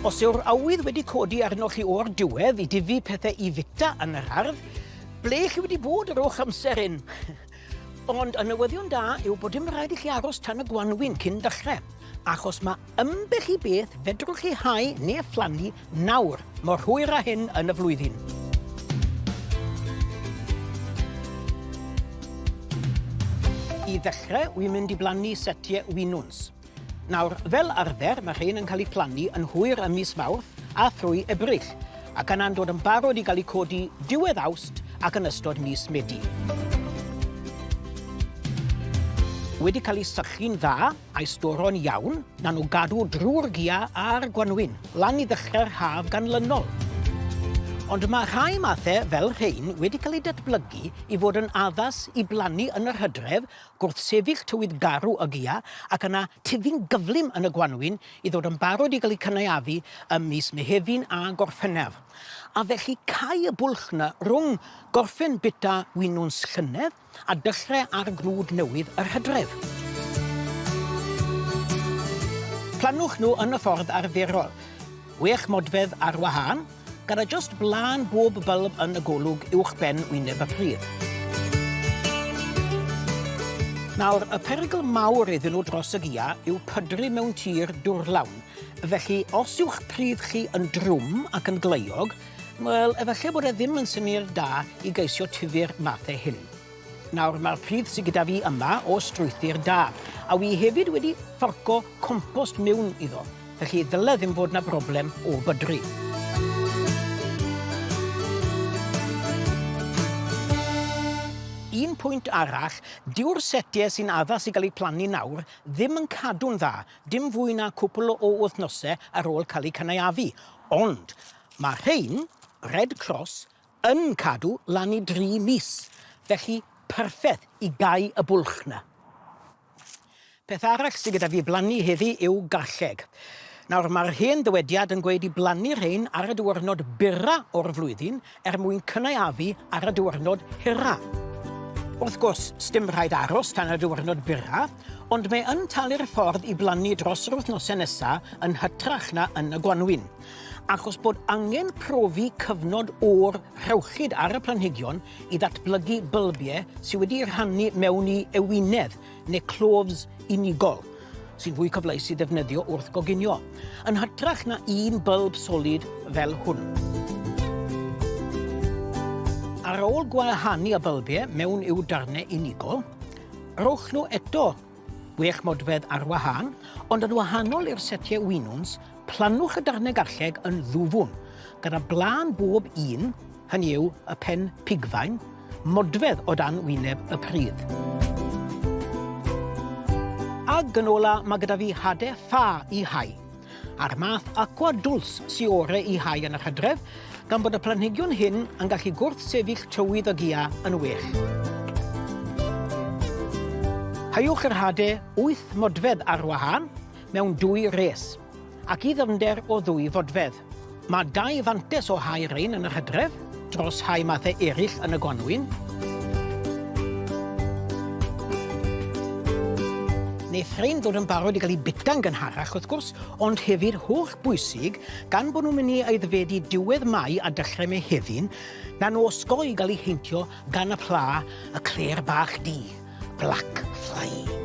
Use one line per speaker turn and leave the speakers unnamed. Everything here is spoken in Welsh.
Os yw'r awydd wedi codi arnoch chi o'r diwedd i difu pethau i fita yn yr ardd, ble chi wedi bod yr holl amser hyn? Ond y newyddion da yw bod dim rhaid i chi aros tan y gwanwyn cyn dechrau, achos mae ambell i beth fedrwch chi hau neu phlannu nawr, mor hwyr â hyn yn y flwyddyn. I ddechrau, wy'n mynd i blannu setiau winwns. Nawr, fel arfer, mae rhein yn cael eu plannu yn hwyr ym mis Mawrth a thrwy Ebrill, ac yna'n dod yn barod i gael eu codi diwedd Awst ac yn ystod mis Medi. Wedi cael eu sychu'n dda a'i storo'n iawn, na nhw gadw drwy'r gia a'r gwanwyn, lan i ddechrau'r haf ganlynol. Ond mae rhai mathau fel rhein wedi cael eu datblygu i fod yn addas i blannu yn yr hydref gwrthsefyll tywydd garw y gaea ac yna tyfu'n gyflym yn y gwanwyn i ddod yn barod i gael eu cynaeafu ym mis Mehefin a Gorffennaf. A felly cau y bwlch 'na rhwng gorffen bita winwns llynedd a dechrau ar gnwd newydd yr hydref. Plannwch nhw yn y ffordd arferol, wech modfedd ar wahân, Gyda jyst blaen bob bylb yn y golwg uwchben wyneb y pridd. Nawr, y perygl mawr iddyn nhw dros y gia yw pydru mewn tir dwrlawn. Felly, os yw'ch pridd chi yn drwm ac yn gleiog, wel, efallai bod e ddim yn syniad da i geisio tyfu'r mathau hyn. Nawr, mae'r pridd sydd gyda fi yma o strwythur da, a wi hefyd wedi fforco compost mewn iddo, felly ddyle ddim fod na broblem o bydru. Un pwynt arall, dyw'r setiau sy'n addas i gael eu plannu nawr ddim yn cadw'n dda, dim fwy na cwpl o wythnosau ar ôl cael eu cynaeafu. Ond mae rhein, Red Cross, yn cadw lan i dri mis, felly perffeth i gau y bwlch 'na. Peth arall sy gyda fi blannu heddi yw garlleg. Nawr mae'r hen ddywediad yn gweud i blannu rhein ar y diwrnod byrra o'r flwyddyn er mwyn cynaeafu ar y diwrnod hira. Wrth gwrs, sdim rhaid aros tan y diwrnod byrra, ond mae yn talu'r ffordd i blannu dros yr wythnosau nesa yn hytrach na yn y gwanwyn. Achos bod angen profi cyfnod o'r rhewllyd ar y planhigion i ddatblygu bylbiau sydd wedi rhannu mewn i ewinedd neu cloves unigol, sy'n fwy cyfleus i ddefnyddio wrth goginio, yn hytrach na un bylb solid fel hwn. Ar ôl gwahanu y bylbiau mewn i'w darnau unigol, rhowch nhw eto Wech modfedd ar wahân, ond yn wahanol i'r setiau winwns, plannwch y darnau garlleg yn ddwfwn, gyda blaen bob un, hynny yw, y pen pigfain, modfedd o dan wyneb y pridd. Ag yn ola, mae gyda fi hade ffa i hau. A'r math aqua dulce sy ore i hau yn yr hydref, gan bod y planhigion hyn yn gallu gwrthsefyll tywydd y gia yn well. Heuwch yr hade 8 modfedd ar wahân mewn dwy res, ac i ddyfnder o ddwy fodfedd. Mae dau fantes o hau rein yn yr hydref, dros hau mathau eraill yn y gwanwyn. Neith rhein ddod yn barod i gael eu bita'n gynharach, wrth gwrs, ond hefyd holl bwysig, gan bod nhw'n mynd i aeddfedu diwedd Mai a dechrau Mehefin, na nhw osgoi gael eu heintio gan y pla y clêr bach du, black fly.